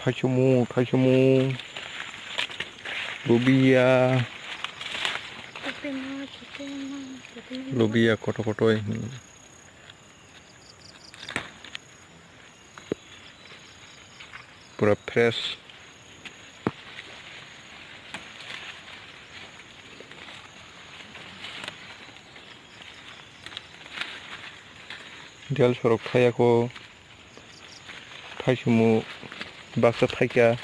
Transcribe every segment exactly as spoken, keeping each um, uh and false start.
Thaichomung, thaichomung. Lubiya. Lubiya kotor kotor. Pura fresh. Del sorok thayako. Thaichomung baksa thaika.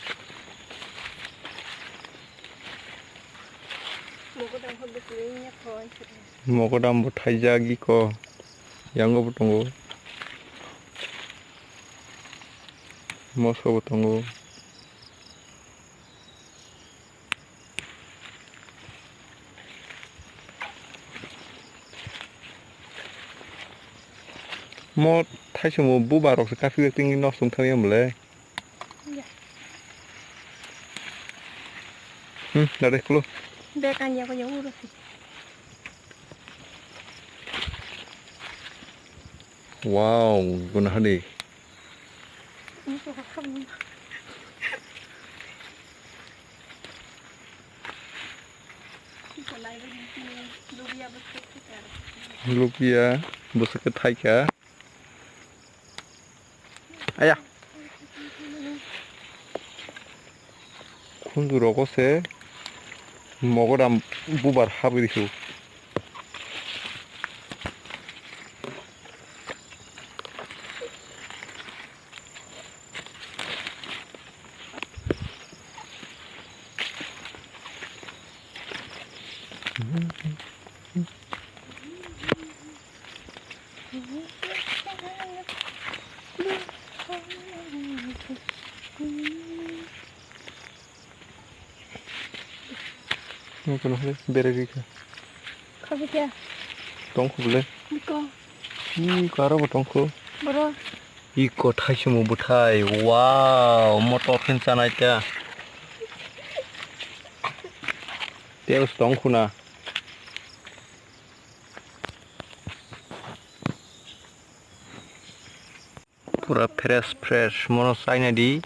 Mogodam bo thaijak iko. Yango bo tongo. Moso bo tongo. Mo thaichomung bubar rok se kaphik tini nosto wng thangya mole. Hmm, dade kulo. Bek anya ko yawo ro. Wow, guna hadi. Lubiya, bwswk khe thaika. Aya. Khunju rogo se mogodam bubar habwi rikhu. Nung kono hwnwi berai rikha. Khabe khe. Tong khu bwle. Iko. Iko aro bo tong khu. Boro. Iko thaichomung bwthai. Wow, motor khe chanai ta. Tei tong khu na. Pura fresh fresh, mono chaina di,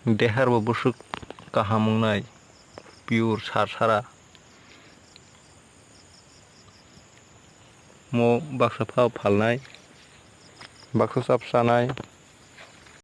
dehar bo bwswk kaham wngnai, pure sar sara. Mo baksa phao phalnai, baksa chap chanai.